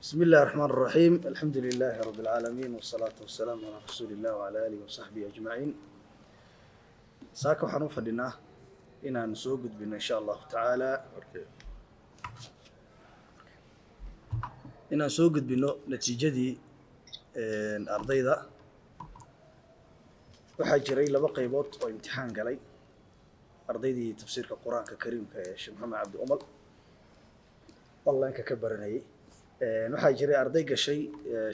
بسم الله الرحمن الرحيم، الحمد لله رب العالمين، والصلاة والسلام على رسول الله وعلى آله وصحبه أجمعين. Saaka waxaan u fadhinaa inaan soo gudbino, insha Allahu tacaala, inaan soo gudbino natiijadii ardayda. Waxaa jiray laba qaybood oo imtixaan galay ardaydii tafsiirka Qur-aanka Kariimka ee Sheekh Maxamed Cabdi Umal online-ka ka baranayay. Waxaa jiray arday gashay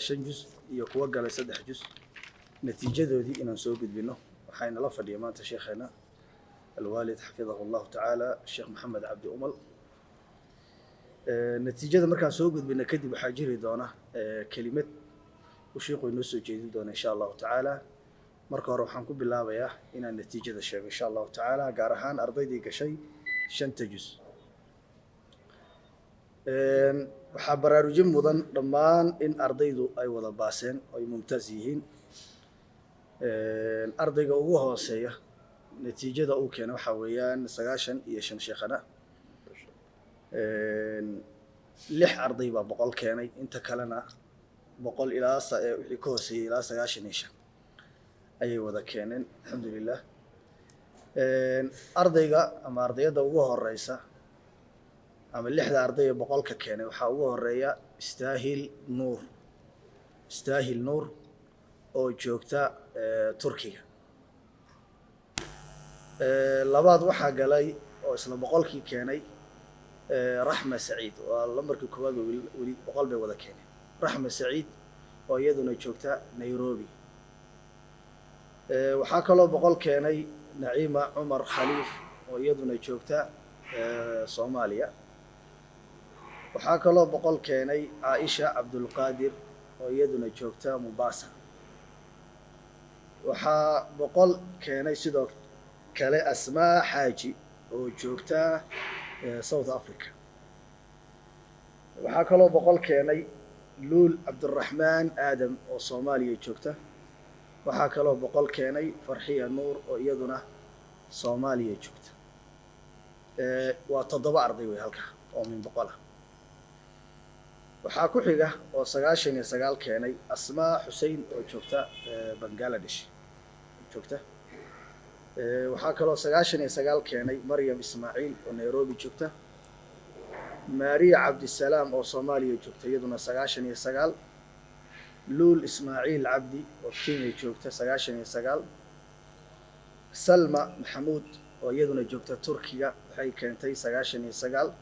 shan juz iyo kuwo galay saddex juz. Natiijadoodii inaan soo gudbino. Waxayna la fadhiya maanta sheekheena alwaalid, xafidahu Allahu tacaala, Sheekh Maxamed Cabdi Umal. Natiijada markaan soo gudbino kadib, waxaa jiri doona kelimad uu sheikhu inoo soo jeedin doona, insha Allahu tacaala. Marka hore waxaan ku bilaabayaa inaan natiijada sheego, insha Allahu tacaala, gaar ahaan ardaydii gashay shanta juz. Waxaa baraarujin mudan dhammaan in ardaydu ay wada baaseen oo ay mumtaaz yihiin. Ardayga ugu hooseeya natiijada uu keena waxaa weeyaan 95, sheekhana. Lix arday baa 100 keenay, inta kalena 100 ilaa wixii ka hooseeyey ilaa 95 ayay wada keeneen, alxamdulilah. Ardayga ama ardayadda ugu horeysa ama lixda arday ee 100-ka keenay waxaa ugu horeeya Istaahil Nuur, Istaahil Nuur oo joogta Turkiga. Labaad waxaa galay oo isla 100-kii keenay Raxma Saciid. Waa lambarkii koowaad, weli 100 bay wada keeneen. Raxma Saciid oo iyaduna joogta Nairobi. Waxaa kaloo 100 keenay Naciima Cumar Khaliif oo iyaduna joogta Soomaaliya. Waxaa kaloo 100 keenay Caaisha Cabdulqaadir oo iyaduna joogta Mombasa. Waxaa 100 keenay sidoo kale Asmaa Xaaji oo joogta South Africa. Waxaa kaloo 100 keenay Luul Cabdiraxmaan Aadam oo Soomaaliya joogta. Waxaa kaloo 100 keenay Farxiya Nuur oo iyaduna Soomaaliya joogta. Waa toddoba arday wey halkaa oo min 100 ah. Waxaa ku xiga oo 99 keenay Asmaa Xusein oo joogta Bangaladesh joogta. Waxaa kaloo 99 keenay Maryam Ismaaciil oo Nairobi joogta, Maariya Cabdisalaam oo Soomaaliya joogta, iyaduna 99, Luul Ismaaciil Cabdi oo Kenya joogta, 99, Salma Maxamuud oo iyaduna joogta Turkiga, waxay keentay 99,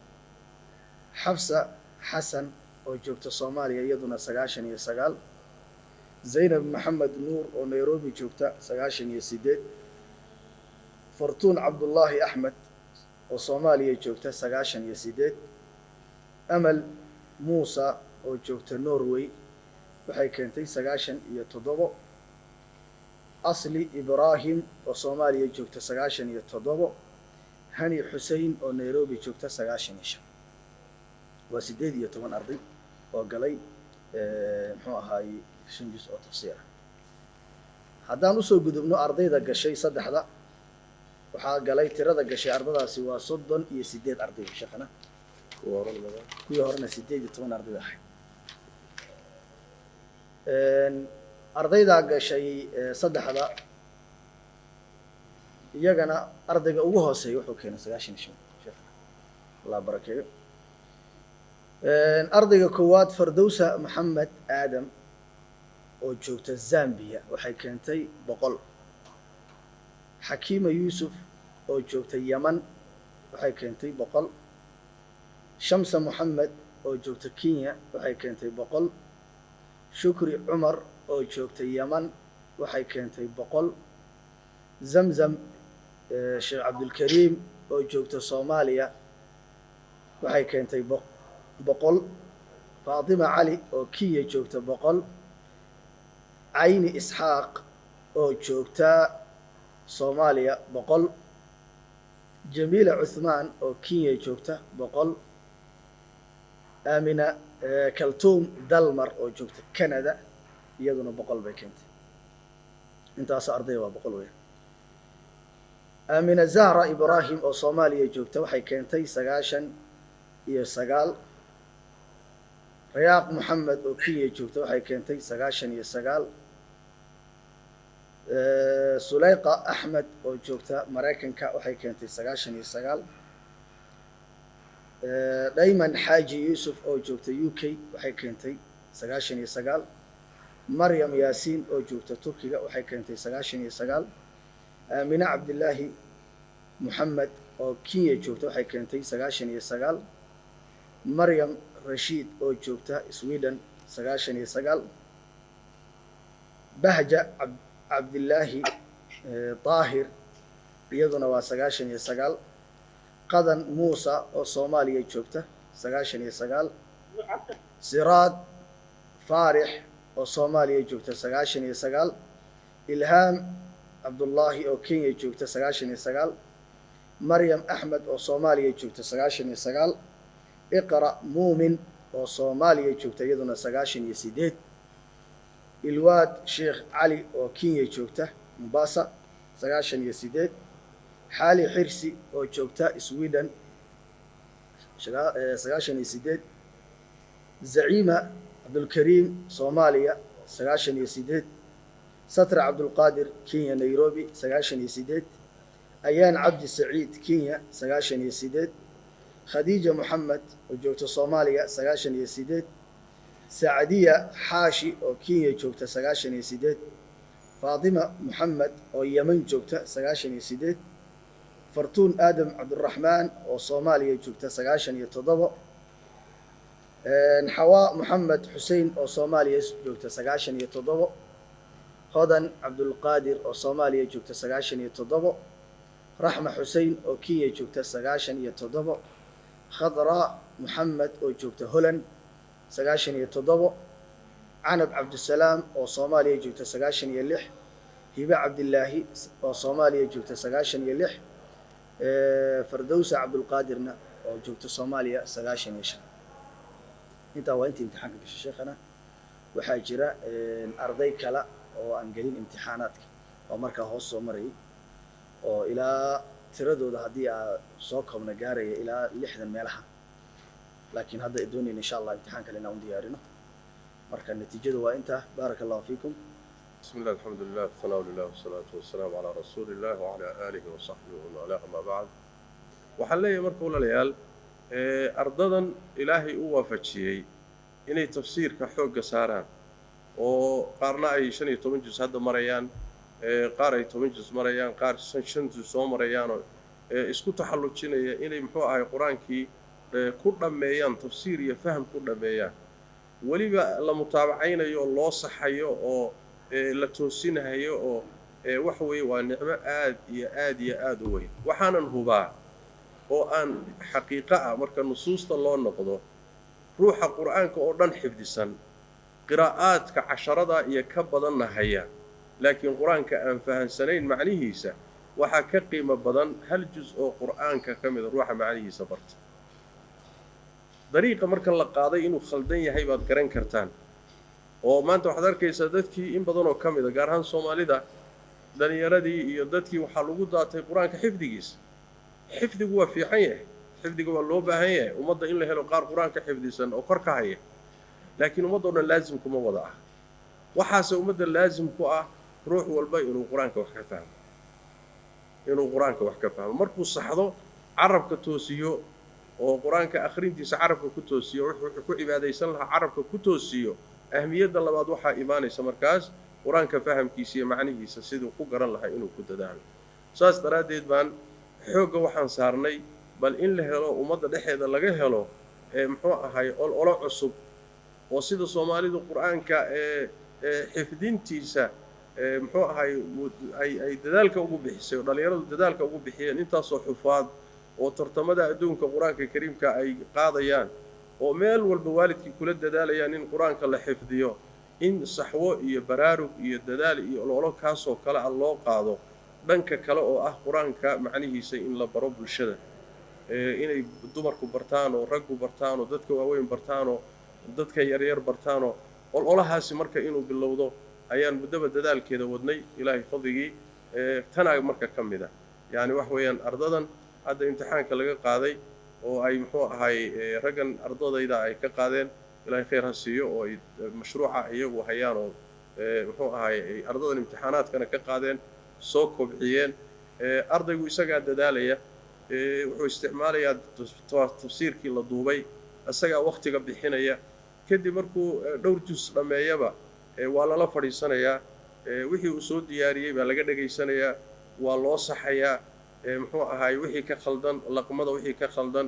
Xafsa Xasan oo joogta Soomaaliya, iyaduna 99, Zaynab Maxamed Nuur oo Nairobi joogta, 98, Fartuun Cabdullaahi Axmed oo Soomaaliya joogta, 98, Amal Muusa oo joogta Norway, waxay keentay 97, Asli Ibraahim oo Soomaaliya joogta, 97, Hani Xusein oo Nairobi joogta, 95. Waa 18 arday oo galay, muxuu ahaayey, shan juz oo tafsiir ah. Haddaan usoo gudubno ardayda gashay saddexda, waxaa galay, tirada gashay ardadaasi waa 38 arday, sheekhana. Kuwii horena 18 arday ahayd. Ardaydaa gashay saddexda, iyagana ardayga ugu hooseeya wuxuu keenay 95, sheekhana, Allah barakeeyo. Ardayga koowaad, Fardowsa Maxamed Aadam oo joogta Zambia, waxay keentay 100. Xakiima Yuusuf oo joogta Yeman, waxay keentay 100. Shamsa Moxamed oo joogta Kenya, waxay keentay 100. Shukri Cumar oo joogta Yeman, waxay keentay 100. Zamzam Sheekh Cabdulkariim oo joogta Soomaaliya, waxay keentay 100. Faatima Cali oo Kenya joogta, 100. Cayni Isxaaq oo joogta Soomaaliya, 100. Jamiila Cuthmaan oo Kenya joogta, 100. Aamina Kaltuum Dalmar oo joogta Canada, iyaduna 100 bay keentay. Intaasoo ardayda waa 100 weya. Aamina Zahra Ibraahim oo Soomaaliya joogta, waxay keentay 99. Rayaaq Moxamed oo Kenya joogta waxay keentay 99. Suleyqa Axmed oo joogta Maraykanka waxay keentay 99. Dhayman Xaaji Yuusuf oo joogta UK waxay keentay 99. Maryam Yaasiin oo joogta Turkiga waxay keentay 99. Aamine Cabdilaahi Moxamed oo Kenya joogta waxay keentay 99. Maryam Rashiid oo joogta Sweden, 99. Bahja Cabdilaahi Daahir iyaduna waa 99. Qadan Muusa oo Soomaaliya joogta, 99. Siraad Faarix oo Soomaaliya joogta, 99. Ilhaam Cabdullaahi oo Kenya joogta, 99. Maryam Axmed oo Soomaaliya joogta, 99. Iqra Muumin oo Soomaaliya joogta iyaduna, 98. Ilwaad Sheekh Cali oo Kenya joogta, Mombasa, 98. Xaali Xirsi oo joogta Sweden, 98. Zaciima Cabdulkariim, Soomaaliya, 98. Satra Cabdulqaadir, Kenya, Nairobi, 98. Ayaan Cabdi Saciid, Kenya, 98. Khadiija Moxamed oo joogta Soomaaliya, 98. Sacdiya Xaashi oo Kenya joogta, 98. Faatima Moxamed oo Yemen joogta, 98. Fartuun Aadam Cabdiraxmaan oo Soomaaliya joogta, 97. Xawaa Moxamed Xusein oo Soomaaliya joogta, 97. Hodan Cabdulqaadir oo Soomaaliya joogta, 97. Raxma Xusein oo Kenya joogta, 97. Khadra Moxamed oo joogta Holland, 97. Canab Cabdisalaam oo Soomaaliya joogta, 96. Hibe Cabdilaahi oo Soomaaliya joogta, 96. Fardowsa Cabdulqaadirna oo joogta Soomaaliya, 95. Intaa waa intii imtixaanka gashay. Sheekhana, waxaa jira arday kale oo aan gelin imtixaanaadka oo markaa hoos soo marayay oo ilaa tiradooda haddii aa soo koobna gaaraya ilaa 60 meelaha, laakiin hadda doonayna insha Allah imtixaan kale inaan u diyaarino. Marka natiijadu waa intaa. Baaraka Allahu fiikum. بسم الله، الحمد لله، الثناء لله، والصلاة والسلام على رسول الله وعلى آله وصحبه ومن والاه، أما بعد. Waxaan leeyahay marka, walaalayaal, ardadan Ilaahay u waafajiyey inay tafsiirka xoogga saaraan oo qaarna ay 15 juz hadda marayaan, qaar ay 10 juz marayaan, qaar shan juz soo marayaanoo isku taxallujinaya inay muxuu ahay qur-aankii ku dhammeeyaan tafsiir iyo faham ku dhammeeyaan, weliba la mutaabacaynayo oo loo saxayo oo la toosinahayo oo waxa weeye waa nicmo aad iyo aad iyo aad u weyn. Waxaanan hubaa oo aan xaqiiqo ah, marka nusuusta loo noqdo, ruuxa qur-aanka oo dhan xifdisan, qiraa'aadka casharada iyo ka badanna haya, laakiin qur-aanka aan fahansanayn macnihiisa, waxaa ka qiimo badan hal juz oo qur-aanka ka mida ruuxa macnihiisa barta. Dariiqa marka la qaaday inuu khaldan yahay baad garan kartaan, oo maanta waxaad arkaysaa dadkii in badanoo ka mida, gaar ahaan Soomaalida, dhalinyaradii iyo dadkii, waxaa lagu daatay qur-aanka xifdigiisa. Xifdigu waa fiican yahay, xifdiga waa loo baahan yahay, ummadda in la helo qaar qur-aanka xifdisan oo kor ka haya, laakiin ummadda o dhan laasim kuma wada ah. Waxaase ummadda laasim ku ah ruux walba inuu qur-aanka wax ka fahmo, inuu qur-aanka wax ka fahmo. Markuu saxdo, carabka toosiyo oo qur-aanka akhrintiisa carabka ku toosiyo, wuxuu ku cibaadaysan lahaa carabka ku toosiyo, ahmiyadda labaad waxaa imaanaysa markaas qur-aanka fahamkiisa iyo macnihiisa siduu ku garan lahaa inuu ku dadaalo. Saas daraaddeed baan xoogga waxaan saarnay bal in la helo, ummadda dhexeeda laga helo ee muxuu ahay ol olo cusub oo sida Soomaalidu qur-aanka ee xifdintiisa ee muxuu ahay ay dadaalka ugu bixisay oo dhallinyaradu dadaalka ugu bixiyeen, intaasoo xufaad oo tartamada adduunka qur-aanka kariimka ay qaadayaan oo meel walba waalidkii kula dadaalayaan in qur-aanka la xifdiyo, in saxwo iyo baraarug iyo dadaal iyo ololo kaasoo kale ah loo qaado dhanka kale oo ah qur-aanka macnihiisa in la baro bulshada, inay dumarku bartaan oo raggu bartaan oo dadka waaweyn bartaan oo dadka yaryar bartaanoo ololahaasi marka inuu bilowdo ayaan muddaba dadaalkeeda wadnay. Ilaahay fadligii tanaa marka ka mid ah, yacni wax weeyaan ardadan hadda imtixaanka laga qaaday oo ay muxuu ahay raggan ardadayda ay ka qaadeen. Ilaahay khayr ha siiyo oo ay mashruuca iyagu hayaan oo muxuu ahaay ay ardadan imtixaanaadkana ka qaadeen, soo kobciyeen. Ardaygu isagaa dadaalaya, wuxuu isticmaalayaa tafsiirkii la duubay, isagaa wakhtiga bixinaya. Kadib markuu dhowr jus dhammeeyaba waa lala fadhiisanayaa, wixii uu soo diyaariyey baa laga dhegaysanayaa, waa loo saxayaa muxuu ahaayey wixii ka khaldan, laqmada wixii ka khaldan,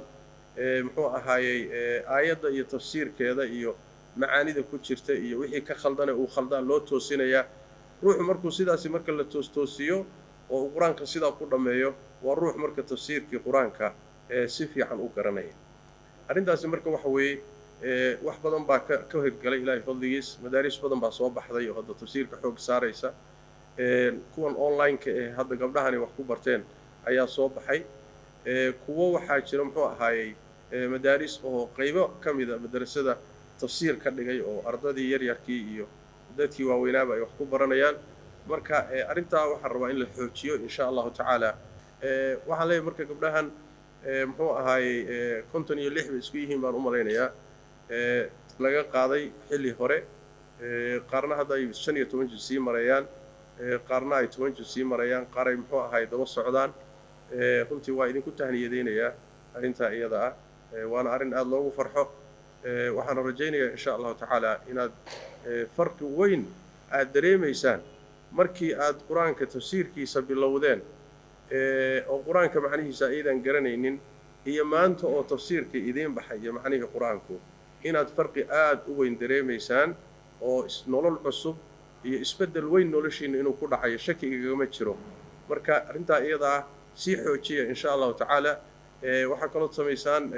muxuu ahaayey aayadda iyo tafsiirkeeda iyo macaanida ku jirta iyo wixii ka khaldane uu khaldaa loo toosinayaa. Ruuxu markuu sidaasi marka la toostoosiyo oo uu qur-aanka sidaa ku dhammeeyo, waa ruux marka tafsiirkii qur-aanka si fiican u garanaya. Arrintaasi marka waxa weeye wax badan baa ka hirgalay Ilaahay fadligiis. Madaaris badan baa soo baxday oo hadda tafsiirka xoog saaraysa. Kuwan online-ka ee hadda gabdhahani wax ku barteen ayaa soo baxay. Kuwo waxaa jira muxuu ahaayey madaaris oo qaybo ka mida madrasada tafsiir ka dhigay oo ardadii yaryarkii iyo dadkii waaweynaaba ay wax ku baranayaan. Marka arrintaa waxaan rabaa in la xoojiyo insha Allahu tacaala. Waxaan leeyahay marka gabdhahan muxuu ahaayey 56 bay isku yihiin baan u malaynayaa, laga qaaday xilli hore, qaarna hadda ay 15 juz sii marayaan, qaarna ay 10 juz sii marayaan, qaar ay muxuu ahaay daba socdaan. Runtii waa idinku tahniyadeynayaa arrintaa iyada ah, waana arrin aada loogu farxo. Waxaana rajaynayaa insha Allahu tacaala inaad farqi weyn aada dareemaysaan markii aad qur-aanka tafsiirkiisa bilowdeen oo qur-aanka macnihiisa aydan garanaynin, iyo maanta oo tafsiirka idiin baxay iyo macnihii qur-aanku, inaad farqi aada u weyn dareemaysaan oo nolol cusub iyo isbeddel weyn noloshiina inuu ku dhacayo shaki igagama jiro. Marka arrintaa iyadaa sii xoojiya insha Allahu tacaala. Waxaa kaloo samaysaan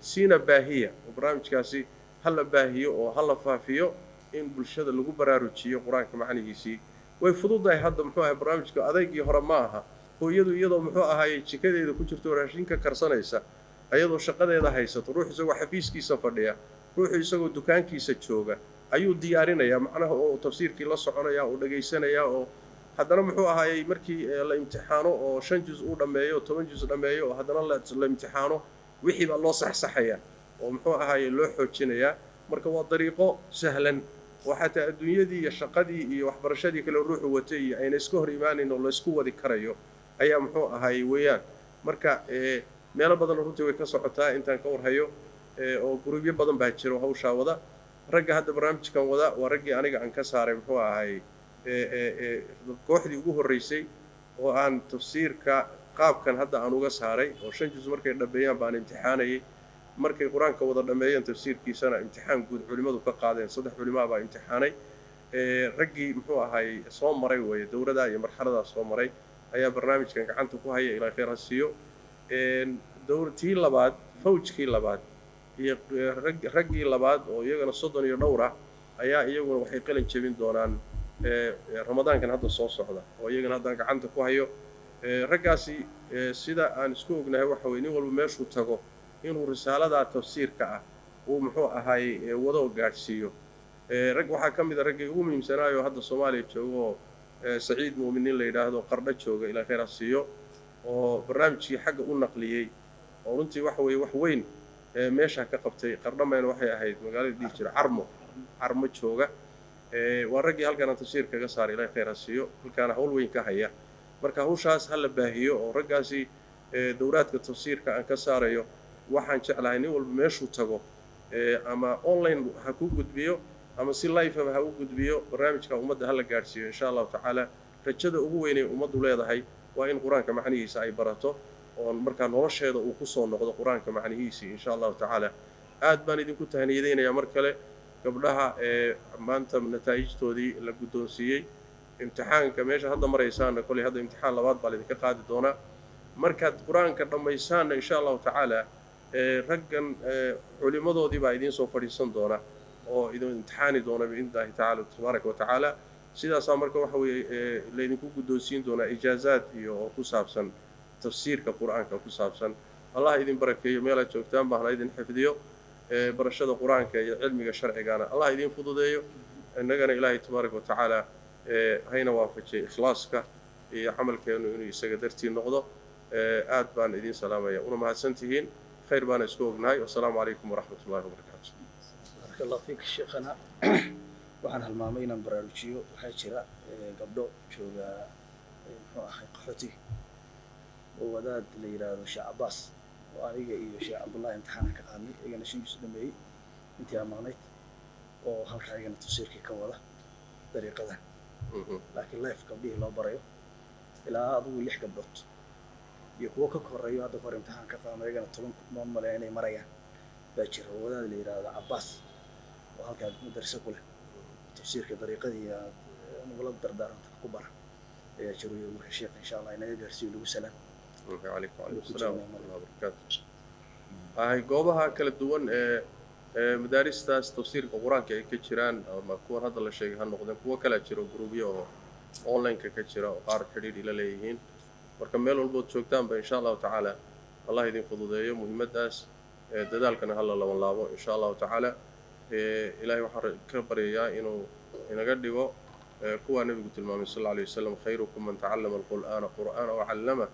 siina baahiya oo barnaamijkaasi ha la baahiyo oo ha la faafiyo in bulshada lagu baraarujiyo qur-aanka macnihiisii. Way fududahay hadda muxuu ahay barnaamijka, adaygii hore ma aha. Hooyadu iyadoo muxuu ahaayey jikadeeda ku jirto raashinka karsanaysa, ayadoo shaqadeeda haysato, ruux isagoo xafiiskiisa fadhiya, ruuxu isagoo dukaankiisa jooga ayuu diyaarinayaa macnaha oo tafsiirkii la soconaya oo dhegaysanayaa, oo haddana muxuu ahaayey markii la imtixaano oo 5 juz uu dhammeeyo, 10 juz dhammeeyo, oo haddana la imtixaano, wixii baa loo saxsaxayaa oo muxuu ahaayey loo xoojinayaa. Marka waa dariiqo sahlan oo xataa adduunyadii iyo shaqadii iyo waxbarashadii kale ruuxu watay iyo ayna iska hor imaanayn oo laysku wadi karayo ayaa muxuu ahaayey weeyaan. Marka meelo badan runtii way ka socotaa intaan ka warhayo, oo gurubyo badan baa jiro hawshaa wada. Ragga hadda barnaamijkan wada waa raggii aniga aan ka saaray muxuu ahaayey kooxdii ugu horreysay oo aan tafsiirka qaabkan hadda aan uga saaray, oo 5 juz markay dhammeeyaan baan imtixaanayay. Markay qur-aanka wada dhammeeyeen tafsiirkiisana imtixaan guud culimmadu ka qaadeen, 3 culimaa baa imtixaanay. Raggii muxuu ahaayey soo maray weeye dowladaa iyo marxaladaa soo maray ayaa barnaamijkan gacanta ku haya. Ilaa khayr ha siiyo. Tii labaad, fawjkii labaad iyo raggii labaad oo iyagana 30 iyo dhowr ah ayaa iyaguna waxay qalin jebin doonaan Ramadaankan hadda soo socda, oo iyagana haddaan gacanta ku hayo. Raggaasi sida aan isku ognahay waxa weye nin walba meeshuu tago inuu risaaladaa tafsiirka ah uu muxuu ahaayey wado gaadhsiiyo. Rag waxaa ka mid a raggii ugu muhiimsanaayo hadda Soomaaliya jooga oo Saciid Muumin nin la yidhaahdo, Qardho jooga, ilaa khayr ha siiyo, oo barnaamijkii xagga u naqliyey oo runtii waxa weeye wax weyn meesha ka qabtay. Qardhamayna waxay ahayd magaalada dhihi jira Carmo, Carmo jooga. Waa raggii halkaana tafsiir kaga saaray, ilahay khayr ha siiyo, halkaana hawl weyn ka haya. Marka hawshaas ha la baahiyo oo raggaasi dowraadka tafsiirka aan ka saarayo waxaan jeclahay nin walba meeshuu tago, ama online ha ku gudbiyo ama si live-aba ha u gudbiyo, barnaamijka ummadda ha la gaadhsiiyo insha Allahu tacaala. Rajada ugu weynay ummaddu leedahay waa in qur-aanka macnihiisa ay barato oon markaa nolosheeda uu kusoo noqdo qur-aanka macnihiisii insha Allahu tacaala. Aad baan idinku tahniyadeynayaa mar kale gabdhaha ee maanta nataa'ijtoodii la guddoonsiiyey. Imtixaanka meesha hadda maraysaanna koley hadda imtixaan labaad baa laydinka qaadi doonaa. Markaad qur-aanka dhammaysaanna insha Allahu tacaala raggan culimmadoodii baa idiin soo fadhiisan doona oo idin imtixaani doona biidni Illahi tacala tabaaraka wa tacaala. Sidaasaa marka waxa weeye laydinku guddoonsiin doonaa ijaazaad iyo oo ku saabsan tafsiirka qur-aanka ku saabsan. Allah idin barakeeyo meelaad joogtaan baahna idin xifdiyo. Barashada qur-aanka iyo cilmiga sharcigana Allah idin fududeeyo. Innagana Ilaahay tabaaraka wa tacaala hayna waafajiyay ikhlaaska iyo camalkeenu inuu isaga dartii noqdo. Aad baan idin salaamaya una mahadsan tihiin. Khayr baana isku ognahay. Wasalaamu calaykum waraxmat ullahi wabarakaatu. Baaraka Allah fiik sheekhana. Waxaan halmaamay inaan baraarujiyo, waxaa jira gabdho jooga, muxuu ahay, qaxootiga, oo wadaad la yidhaahdo Sheekh Cabbaas oo aniga iyo Sheekh Cabdullahi imtixaanka ka qaadnay, iyagana shan juz dhameeyey intii aan maqnayd, oo halkaa iyagana tafsiirkii ka wada dariiqadan, laakiin live gabdhihii loo barayo, ilaa adigu lix gabdhood iyo kuwo ka koreeyo hadda kahor imtixaan ka qaadno, iyagana 10 ma maleeya inay marayaan baa jira, oo wadaad la yidhaahdo Cabbaas oo halkaa madarse ku leh, tafsiirka dariiqadii aad nagula dardaaranta ku bara ayaa jiro. Marka sheekh insha Allah inaga gaarsiiyo lagu salaam. Calaykum, calaykum salaam waraxmatullahi wabarakaatu. Ahay, goobaha kala duwan ee madaaristaas tafsiirka Qur-aanka ay ka jiraan, ama kuwan hadda la sheegay ha noqdeen, kuwo kalaa jiro, gruubyo oo online-ka ka jira oo qaar xidhiidh ila leeyihiin. Marka meel walbood joogtaanba, insha Allahu tacaala, Allah idin fududeeyo muhiimaddaas, dadaalkana hala laban laabo insha Allahu tacaala. Ilahay waxaan ka baryayaa inuu inaga dhigo kuwaa Nebigu tilmaamay sal alla alay wasalam: "Khayrukum man tacallama alqur'aana qur'aana wacallama."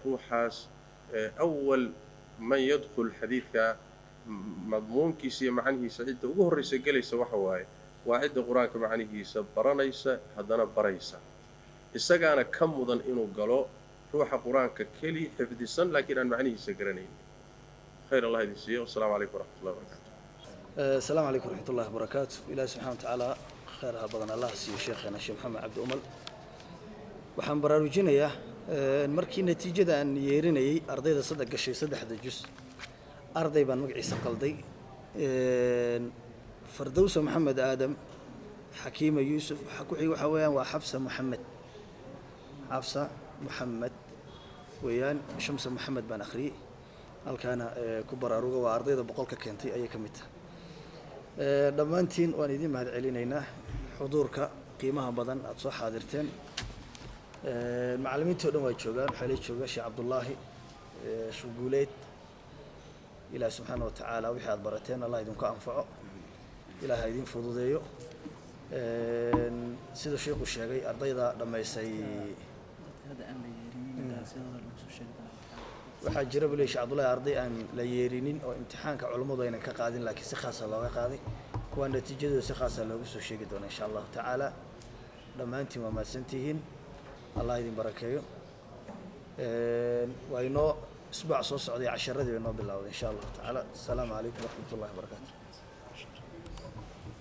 Ruuxaas awal man yadkhul, xadiidka madmuunkiisa iyo macnihiisa cidda ugu horraysa gelaysa waxa waaye waa cidda Qur-aanka macnihiisa baranaysa haddana baraysa. Isagaana ka mudan inuu galo ruuxa Qur-aanka keli xifdisan laakiin aan macnihiisa garanayn. Khayr Allah idin siiyo. Wasalaamu calaykum waraxmatullahi wabarakatu. Asalaamu calaykum waraxmat ullahi wabarakaatu. Ilahi subxana wa tacaala khayr ha badan Allah siiyo sheekheena Sheekh Maxamed Cabdi Umal. Waxaan baraarujinayaa, markii natiijada aan yeerinayey ardayda saddex gashay saddexda jus, arday baan magaciisa qalday: Fardowsa Maxamed Aadam, Xakiima Yuusuf, waxa ku xig waxa weeyaan waa Xafsa Maxamed, Xafsa Maxamed weeyaan. Shamsa Maxamed baan akhriyey. Halkaana ku baraaruga, waa ardayda 100-ka keentay ayay ka mid tahay. Dhammaantiin waan idiin mahad celinaynaa xuduurka qiimaha badan aada soo xaadirteen. Macallimiintii o dhan waa joogaan, waxaa la jooga Sheekh Cabdullaahi Shuguuleed. Ilaah subxaana wa tacaala wixii aad barateen Allah idinku anfaco, Ilaah ha idin fududeeyo. Sida sheikhu sheegay, ardayda dhammaysay waxaa jira buu leey Sheekh Cabdullaahi arday aan la yeerinin oo imtixaanka culummadu aynan ka qaadin, laakiin si khaasa looga qaaday. Kuwaa natiijadooda si khaasa loogu soo sheegi doona insha Allahu tacaala. Dhammaantiin waa mahadsantihiin, Allah idin barakeeyo. Waa inoo isbuuc soo socday, casharadii bay noo bilowday insha Allahu tacaala. Asalaamu calaykum waraxmat ullahi wabarakaatu.